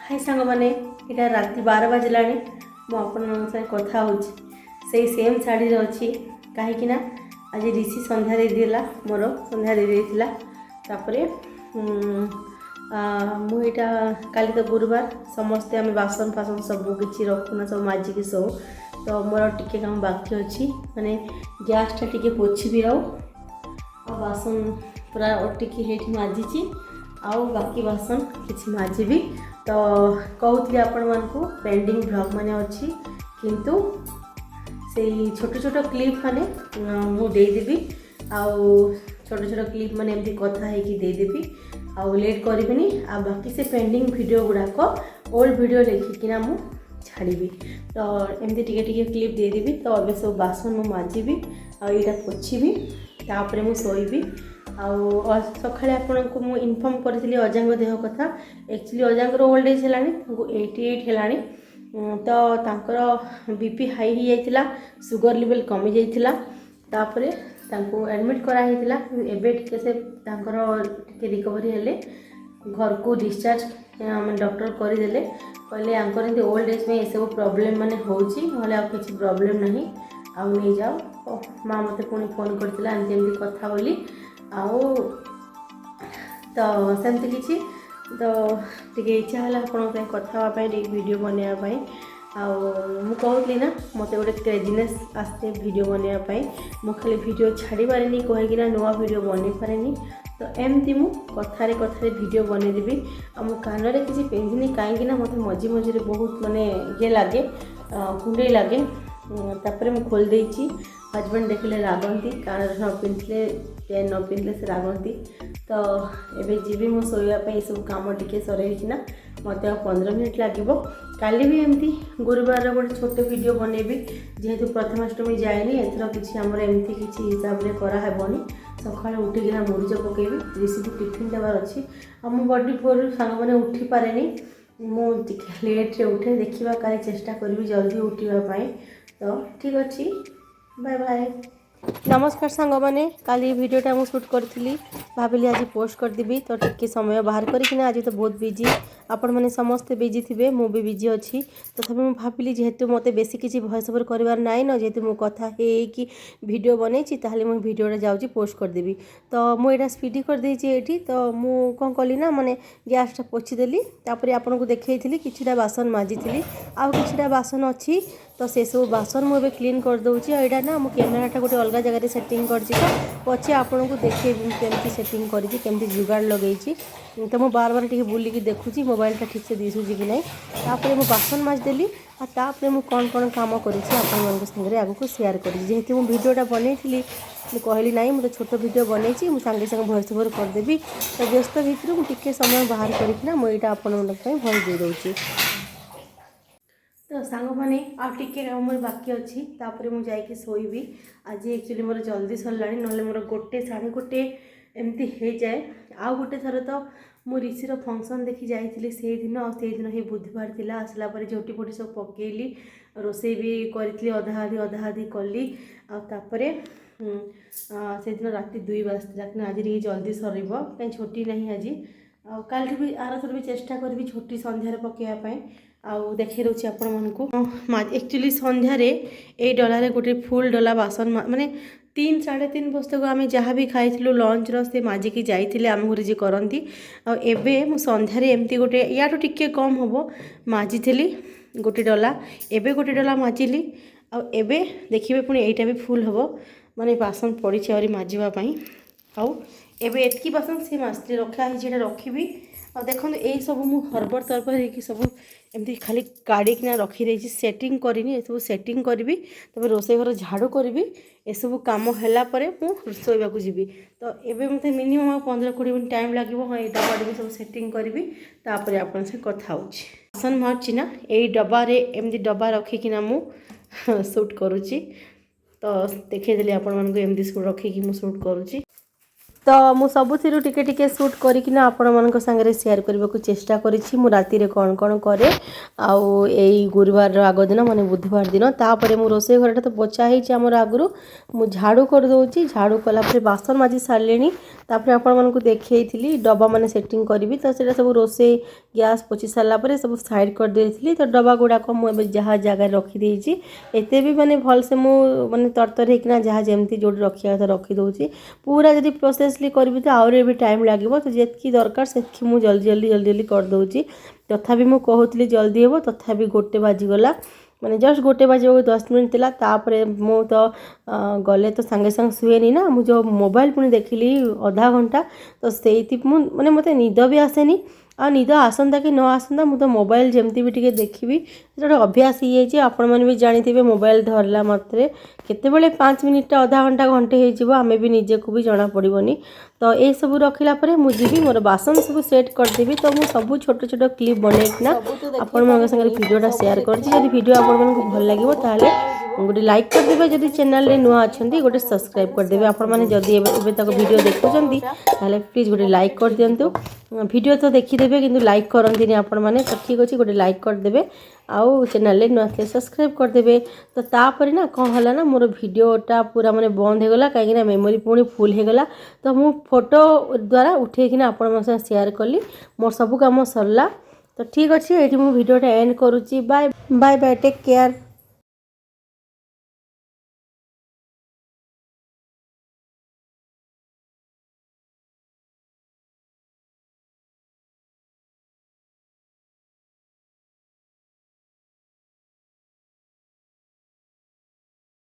High ସାଙ୍ଗମାନେ, ଏଇଟା ରାତି 12 ବାଜିଲାଣି। ମୁଁ ଆପଣମାନଙ୍କ ସାଙ୍ଗେ କଥା ହେଉଛି, ସେଇ ସେମ୍ ଶାଢ଼ୀରେ ଅଛି, କାହିଁକି ନା ଆଜି ରିଷି ସନ୍ଧ୍ୟା ଦେଇଦେଲା, ମୋର ସନ୍ଧ୍ୟା ଦେଇ ଦେଇଥିଲା। ତାପରେ ମୁଁ ଏଇଟା କାଲି ତ ଗୁରୁବାର, ସମସ୍ତେ ଆମେ ବାସନ ଫାସନ ସବୁ କିଛି ରଖୁନା, ସବୁ ମାଜିକି ଶୋଉ। ତ ମୋର ଟିକେ କାମ ବାକି ଅଛି, ମାନେ ଗ୍ୟାସ୍ଟା ଟିକେ ପୋଛିବି ଆଉ ଆଉ ବାସନ ପୁରା ଓଟିକି ହେଇଠି ମାଜିଛି, ଆଉ ବାକି ବାସନ କିଛି ମାଜିବି। ତ କହୁଥିଲି ଆପଣମାନଙ୍କୁ, ପେଣ୍ଡିଂ ଭ୍ଲଗ୍ ମାନେ ଅଛି, କିନ୍ତୁ ସେଇ ଛୋଟ ଛୋଟ କ୍ଲିପ୍ ମାନେ ମୁଁ ଦେଇଦେବି। ଆଉ ଛୋଟ ଛୋଟ କ୍ଲିପ୍ ମାନେ ଏମିତି କଥା ହେଇକି ଦେଇଦେବି, ଆଉ ଲେଟ୍ କରିବିନି। ଆଉ ବାକି ସେ ପେଣ୍ଡିଂ ଭିଡ଼ିଓ ଗୁଡ଼ାକ ଓଲ୍ଡ ଭିଡ଼ିଓ ଲେଖିକିନା ମୁଁ ଛାଡ଼ିବି। ତ ଏମିତି ଟିକେ ଟିକେ କ୍ଲିପ୍ ଦେଇଦେବି। ତ ଏବେ ସବୁ ବାସନ ମୁଁ ମାଜିବି ଆଉ ଏଇଟା ପୋଛିବି, ତାପରେ ମୁଁ ଶୋଇବି। ଆଉ ସକାଳେ ଆପଣଙ୍କୁ ମୁଁ ଇନଫର୍ମ କରିଥିଲି ଅଜାଙ୍କ ଦେହ କଥା। ଆକ୍ଚୁଆଲି ଅଜାଙ୍କର ଓଲ୍ଡ ଏଜ୍ ହେଲାଣି, ତାଙ୍କୁ 88 ହେଲାଣି। ତ ତାଙ୍କର ବିପି ହାଇ ହେଇଯାଇଥିଲା, ସୁଗର ଲେଭେଲ୍ କମିଯାଇଥିଲା, ତାପରେ ତାଙ୍କୁ ଆଡ଼ମିଟ୍ କରାହେଇଥିଲା। ଏବେ ଟିକେ ସେ ତାଙ୍କର ଟିକେ ରିକଭରି ହେଲେ ଘରକୁ ଡିସଚାର୍ଜ ମାନେ ଡକ୍ଟର କରିଦେଲେ। କହିଲେ ୟାଙ୍କର ଏମିତି ଓଲ୍ଡ ଏଜ୍ ପାଇଁ ଏସବୁ ପ୍ରୋବ୍ଲେମ୍ ମାନେ ହେଉଛି, ନହେଲେ ଆଉ କିଛି ପ୍ରୋବ୍ଲେମ୍ ନାହିଁ, ଆଉ ନେଇଯାଅ। ଓ ମା ମୋତେ ପୁଣି ଫୋନ୍ କରିଥିଲା ଏମିତି ଏମିତି କଥା ବୋଲି। ଆଉ ତ ସେମିତି କିଛି ତ ଟିକେ ଇଚ୍ଛା ହେଲା ଆପଣଙ୍କ ପାଇଁ କଥା ହେବା ପାଇଁ, ଟିକେ ଭିଡ଼ିଓ ବନେଇବା ପାଇଁ। ଆଉ ମୁଁ କହୁଥିଲି ନା, ମୋତେ ଗୋଟେ କ୍ରେଜିନେସ୍ ଆସେ ଭିଡ଼ିଓ ବନେଇବା ପାଇଁ। ମୁଁ ଖାଲି ଭିଡ଼ିଓ ଛାଡ଼ିପାରେନି କହିକିନା ନୂଆ ଭିଡ଼ିଓ ବନେଇ ପାରେନି। ତ ଏମିତି ମୁଁ କଥାରେ କଥାରେ ଭିଡ଼ିଓ ବନେଇଦେବି। ଆଉ ମୁଁ କାନରେ କିଛି ପିନ୍ଧିନି, କାହିଁକିନା ମୋତେ ମଝି ମଝିରେ ବହୁତ ମାନେ ଇଏ ଲାଗେ, କୁଣ୍ଡେଇ ଲାଗେ। ତାପରେ ମୁଁ ଖୋଲି ଦେଇଛି। ହଜବେଣ୍ଡ ଦେଖିଲେ ରାଗନ୍ତି, କାନରେ ନ ପିନ୍ଧିଲେ, ପେନ୍ ନ ପିନ୍ଧିଲେ ସେ ରାଗନ୍ତି। ତ ଏବେ ଯିବି ମୁଁ ଶୋଇବା ପାଇଁ। ଏସବୁ କାମ ଟିକେ ସରେଇକିନା ମୋତେ ଆଉ 15 ମିନିଟ୍ ଲାଗିବ। କାଲି ବି ଏମିତି ଗୁରୁବାରର ଗୋଟେ ଛୋଟ ଭିଡ଼ିଓ ବନେଇବି। ଯେହେତୁ ପ୍ରଥମାଷ୍ଟମୀ ଯାଇନି, ଏଥର କିଛି ଆମର ଏମିତି କିଛି ହିସାବରେ କରାହେବନି। ସକାଳୁ ଉଠିକିନା ମୁରୁଜ ପକେଇବି, ରିଷିକୁ ଟିଫିନ୍ ଦେବାର ଅଛି। ଆଉ ମୁଁ ବଡ଼ି ଭୋରରୁ ସାଙ୍ଗମାନେ ଉଠିପାରେନି, ମୁଁ ଟିକେ ଲେଟ୍ରେ ଉଠେ। ଦେଖିବା, କାଲି ଚେଷ୍ଟା କରିବି ଜଲ୍ଦି ଉଠିବା ପାଇଁ। ତ ଠିକ୍ ଅଛି, ବାଏ ବାଏ। ନମସ୍କାର ସାଙ୍ଗମାନେ, କାଲି ଭିଡ଼ିଓଟା ମୁଁ ସୁଟ୍ କରିଥିଲି, ଭାବିଲି ଆଜି ପୋଷ୍ଟ କରିଦେବି। ତ ଟିକେ ସମୟ ବାହାର କରିକିନା, ଆଜି ତ ବହୁତ ବିଜି, ଆପଣମାନେ ସମସ୍ତେ ବିଜି ଥିବେ, ମୁଁ ବି ବିଜି ଅଛି। ତଥାପି ମୁଁ ଭାବିଲି, ଯେହେତୁ ମୋତେ ବେଶୀ କିଛି ଭଏସ୍ ଓଭର୍ କରିବାର ନାହିଁ ନା, ଯେହେତୁ ମୁଁ କଥା ହେଇକି ଭିଡ଼ିଓ ବନେଇଛି, ତାହେଲେ ମୁଁ ଭିଡ଼ିଓଟା ଯାଉଛି ପୋଷ୍ଟ କରିଦେବି। ତ ମୁଁ ଏଇଟା ସ୍ପିଡ଼ି କରିଦେଇଛି ଏଇଠି। ତ ମୁଁ କ'ଣ କଲି ନା, ମାନେ ଗ୍ୟାସ୍ଟା ପୋଛିଦେଲି, ତାପରେ ଆପଣଙ୍କୁ ଦେଖେଇଥିଲି କିଛିଟା ବାସନ ମାଜିଥିଲି, ଆଉ କିଛିଟା ବାସନ ଅଛି। ତ ସେସବୁ ବାସନ ମୁଁ ଏବେ କ୍ଲିନ୍ କରିଦେଉଛି। ଆଉ ଏଇଟା ନା ମୁଁ କ୍ୟାମେରାଟା ଗୋଟେ ଅଲଗା ଜାଗାରେ ସେଟିଂ କରିଛି, ତ ପଛେ ଆପଣଙ୍କୁ ଦେଖେଇବି ମୁଁ କେମିତି ସେଟିଂ କରିଛି, କେମିତି ଯୁଗାଡ଼ ଲଗେଇଛି। ତ ମୁଁ ବାର ବାର ଟିକେ ବୁଲିକି ଦେଖୁଛି ମୋବାଇଲଟା ଠିକ୍ସେ ଦିଶୁଛି କି ନାହିଁ। ତାପରେ ମୁଁ ବାସନ ମାଜିଦେଲି। ଆଉ ତାପରେ ମୁଁ କ'ଣ କ'ଣ କାମ କରିଛି ଆପଣମାନଙ୍କ ସାଙ୍ଗରେ ଆଗକୁ ସେୟାର କରିଛି। ଯେହେତୁ ମୁଁ ଭିଡ଼ିଓଟା ବନେଇଥିଲି, ମୁଁ କହିଲି ନାହିଁ, ମୁଁ ତ ଛୋଟ ଭିଡ଼ିଓ ବନେଇଛି, ମୁଁ ସାଙ୍ଗେ ସାଙ୍ଗେ ଭଏସ୍ ଓଭର୍ କରିଦେବି। ତ ବ୍ୟସ୍ତ ଭିତରୁ ମୁଁ ଟିକେ ସମୟ ବାହାର କରିକିନା ମୁଁ ଏଇଟା ଆପଣମାନଙ୍କ ପାଇଁ ଭଏସ୍ ଦେଇଦେଉଛି। ତ ସାଙ୍ଗମାନେ, ଆଉ ଟିକେ କାମ ମୋର ବାକି ଅଛି, ତାପରେ ମୁଁ ଯାଇକି ଶୋଇବି। ଆଜି ଆକ୍ଚୁଆଲି ମୋର ଜଲ୍ଦି ସରିଲାଣି, ନହେଲେ ମୋର 1, 1:30 ଏମିତି ହେଇଯାଏ। ଆଉ ଗୋଟେ ଥର ତ ମୁଁ ରିଷିର ଫଙ୍କସନ୍ ଦେଖି ଯାଇଥିଲି ସେଇଦିନ, ଆଉ ସେଇଦିନ ହିଁ ବୁଧବାର ଥିଲା। ଆସିଲା ପରେ ଝୋଟି ଫୋଟି ସବୁ ପକେଇଲି, ରୋଷେଇ ବି କରିଥିଲି, ଅଧା ଅଧି ଅଧା ଅଧି କଲି। ଆଉ ତାପରେ ସେଇଦିନ ରାତି 2 ବାଜିଥିଲା। କିନ୍ତୁ ଆଜି ଟିକେ ଜଲ୍ଦି ସରିବ, କାହିଁ ଛୁଟି ନାହିଁ ଆଜି। ଆଉ କାଲିଠୁ ବି, ଆରଥର ବି ଚେଷ୍ଟା କରିବି ଝୋଟି ସନ୍ଧ୍ୟାରେ ପକାଇବା ପାଇଁ। ଆଉ ଦେଖେଇ ଦେଉଛି ଆପଣମାନଙ୍କୁ। ଆକ୍ଚୁଆଲି ସନ୍ଧ୍ୟାରେ ଏଇ ଡଲାରେ ଗୋଟେ ଫୁଲ୍ ଡଲା ବାସନ, ମାନେ 3 3.5 ବସ୍ତାକୁ ଆମେ ଯାହା ବି ଖାଇଥିଲୁ ଲଞ୍ଚର, ସେ ମାଜିକି ଯାଇଥିଲେ ଆମ ଘରେ ଯିଏ କରନ୍ତି। ଆଉ ଏବେ ମୁଁ ସନ୍ଧ୍ୟାରେ ଏମିତି ଗୋଟେ, ୟାଠୁ ଟିକେ କମ୍ ହେବ, ମାଜିଥିଲି ଗୋଟେ ଡଲା। ଏବେ ଗୋଟେ ଡଲା ମାଜିଲି। ଆଉ ଏବେ ଦେଖିବେ ପୁଣି ଏଇଟା ବି ଫୁଲ୍ ହେବ, ମାନେ ବାସନ ପଡ଼ିଛି ଆହୁରି ମାଜିବା ପାଇଁ। ଆଉ ଏବେ ଏତିକି ବାସନ ସେ ମାଜିଥିଲେ ରଖା ହେଇଛି, ଏଇଟା ରଖିବି। ଆଉ ଦେଖନ୍ତୁ, ଏଇସବୁ ମୁଁ ହର୍ବର ତର୍ବର ହେଇକି ସବୁ ଏମିତି ଖାଲି କାଢ଼ିକିନା ରଖିଦେଇଛି, ସେଟିଂ କରିନି। ଏସବୁ ସେଟିଂ କରିବି, ତାପରେ ରୋଷେଇ ଘର ଝାଡ଼ୁ କରିବି। ଏସବୁ କାମ ହେଲା ପରେ ମୁଁ ଶୋଇବାକୁ ଯିବି। ତ ଏବେ ମୋତେ ମିନିମମ୍ ଆଉ 15-20 ମିନିଟ୍ ଟାଇମ୍ ଲାଗିବ। ହଁ, ଏଇ ଡବା ଡବି ସବୁ ସେଟିଂ କରିବି, ତାପରେ ଆପଣଙ୍କ ସାଙ୍ଗେ କଥା ହେଉଛି। ବାସନ ମାରୁଛି ନା, ଏଇ ଡବାରେ ଏମିତି ଡବା ରଖିକିନା ମୁଁ ସୁଟ୍ କରୁଛି। ତ ଦେଖେଇଦେଲି ଆପଣମାନଙ୍କୁ, ଏମିତି ସବୁ ରଖିକି ମୁଁ ସୁଟ୍ କରୁଛି। ତ ମୁଁ ସବୁଥିରୁ ଟିକେ ଟିକେ ସୁଟ୍ କରିକିନା ଆପଣମାନଙ୍କ ସାଙ୍ଗରେ ସେୟାର କରିବାକୁ ଚେଷ୍ଟା କରିଛି, ମୁଁ ରାତିରେ କ'ଣ କ'ଣ କରେ ଆଉ ଏଇ ଗୁରୁବାରର ଆଗ ଦିନ, ମାନେ ବୁଧବାର ଦିନ। ତାପରେ ମୁଁ ରୋଷେଇ ଘରଟା ତ ପୋଛା ହେଇଛି ଆମର ଆଗରୁ, ମୁଁ ଝାଡ଼ୁ କରିଦେଉଛି। ଝାଡ଼ୁ କଲା ପରେ ବାସନ ମାଜି ସାରିଲିଣି। ତାପରେ ଆପଣମାନଙ୍କୁ ଦେଖେଇଥିଲି ଡବା ମାନେ ସେଟିଂ କରିବି, ତ ସେଇଟା ସବୁ ରୋଷେଇ ଗ୍ୟାସ୍ ପୋଛି ସାରିଲା ପରେ ସବୁ ସାଇଡ଼୍ କରିଦେଇଥିଲି। ତ ଡବା ଗୁଡ଼ାକ ମୁଁ ଏବେ ଯାହା ଜାଗାରେ ରଖିଦେଇଛି, ଏତେ ବି ମାନେ ଭଲସେ ମୁଁ ମାନେ ତରତର ହେଇକିନା ଯାହା ଯେମିତି ଯେଉଁଠି ରଖିବା କଥା ରଖିଦେଉଛି। ପୁରା ଯଦି ପ୍ରୋସେସଲି କରିବି ତ ଆହୁରି ବି ଟାଇମ୍ ଲାଗିବ। ତ ଯେତିକି ଦରକାର ସେତିକି ମୁଁ ଜଲ୍ଦି ଜଲ୍ଦି ଜଲ୍ଦି ଜଲ୍ଦି କରିଦେଉଛି। ତଥାପି ମୁଁ କହୁଥିଲି ଜଲ୍ଦି ହେବ, ତଥାପି 1 ବାଜିଗଲା, ମାନେ ଜଷ୍ଟ 1 ବାଜିବାକୁ 10 ମିନିଟ୍ ଥିଲା। ତାପରେ ମୁଁ ତ ଗଲେ ତ ସାଙ୍ଗେ ସାଙ୍ଗେ ଶୁଏନି ନା। ମୁଁ ଯେଉଁ ମୋବାଇଲ ପୁଣି ଦେଖିଲି ଅଧା ଘଣ୍ଟା, ତ ସେଇଥି ମୁଁ ମାନେ ମୋତେ ନିଦ ବି ଆସେନି। ଆଉ ନିଦ ଆସନ୍ତା କି ନ ଆସନ୍ତା, ମୁଁ ତ ମୋବାଇଲ ଯେମିତି ବି ଟିକେ ଦେଖିବି, ସେଟା ଗୋଟେ ଅଭ୍ୟାସ ହେଇଯାଇଛି। ଆପଣମାନେ ବି ଜାଣିଥିବେ, ମୋବାଇଲ ଧରିଲା ମାତ୍ରେ କେତେବେଳେ 5 ମିନିଟ୍ଟା ଅଧା ଘଣ୍ଟା, ଘଣ୍ଟେ ହେଇଯିବ, ଆମେ ବି ନିଜକୁ ବି ଜଣାପଡ଼ିବନି। ତ ଏସବୁ ରଖିଲା ପରେ ମୁଁ ଯିବି ମୋର ବାସନ ସବୁ ସେଟ୍ କରିଦେବି। ତ ମୁଁ ସବୁ ଛୋଟ ଛୋଟ କ୍ଲିପ୍ ବନେଇକିନା ସବୁ ତ ଦେଖେଇ ଆପଣମାନଙ୍କ ସାଙ୍ଗରେ ପାରିବିନି, ଭିଡ଼ିଓଟା ସବୁ ସେୟାର କରିଛି। ଦେଖିଲେ ଯଦି ଭିଡ଼ିଓ ଆପଣମାନଙ୍କୁ ଭିଡ଼ିଓ ଭଲ ତ ଲାଗିବ, ବହୁତ ତାହେଲେ ହେଇଯିବ। ଗୋଟେ ଲାଇକ୍ କରିଦେବେ। ଯଦି ଚ୍ୟାନେଲରେ ନୂଆ ଅଛନ୍ତି, ଗୋଟେ ଆପଣମାନଙ୍କ ସବସ୍କ୍ରାଇବ୍ ସାଙ୍ଗରେ କରିଦେବେ। ସେୟାର ଆପଣମାନେ କରିଦେଉଛି। ଯଦି ଏବେ ଏବେ ତକ ଭିଡ଼ିଓ ଯେମିତି ହେଲେ ଦେଖୁଛନ୍ତି, ଭିଡ଼ିଓଟା ତାହେଲେ ପ୍ଲିଜ୍ ଗୋଟେ ଲାଇକ୍ କମ୍ପ୍ଲିଟ୍ କରିଦିଅନ୍ତୁ। ହେଇଯିବ। ଭିଡ଼ିଓ ତ ଦେଖିଦେବେ କିନ୍ତୁ ଲାଇକ୍ କରନ୍ତିନି ଆପଣମାନେ। ତ ଠିକ୍ ଅଛି, ଗୋଟେ ଲାଇକ୍ କରିଦେବେ ଆଉ ଚ୍ୟାନେଲରେ ନୂଆ ଥିଲେ ସବସ୍କ୍ରାଇବ୍ କରିଦେବେ। ତ ତାପରେ ନା କ'ଣ ହେଲା ନା, ମୋର ଭିଡ଼ିଓଟା ପୁରା ମାନେ ବନ୍ଦ ହେଇଗଲା, କାହିଁକିନା ମେମୋରି ପୁଣି ଫୁଲ୍ ହେଇଗଲା। ତ ମୁଁ ଫଟୋ ଦ୍ୱାରା ଉଠେଇକିନା ଆପଣଙ୍କ ସାଙ୍ଗେ ସେୟାର କଲି। ମୋର ସବୁ କାମ ସରିଲା। ତ ଠିକ୍ ଅଛି, ଏଇଠି ମୁଁ ଭିଡ଼ିଓଟା ଏଣ୍ଡ କରୁଛି। Bye bye bye, take care.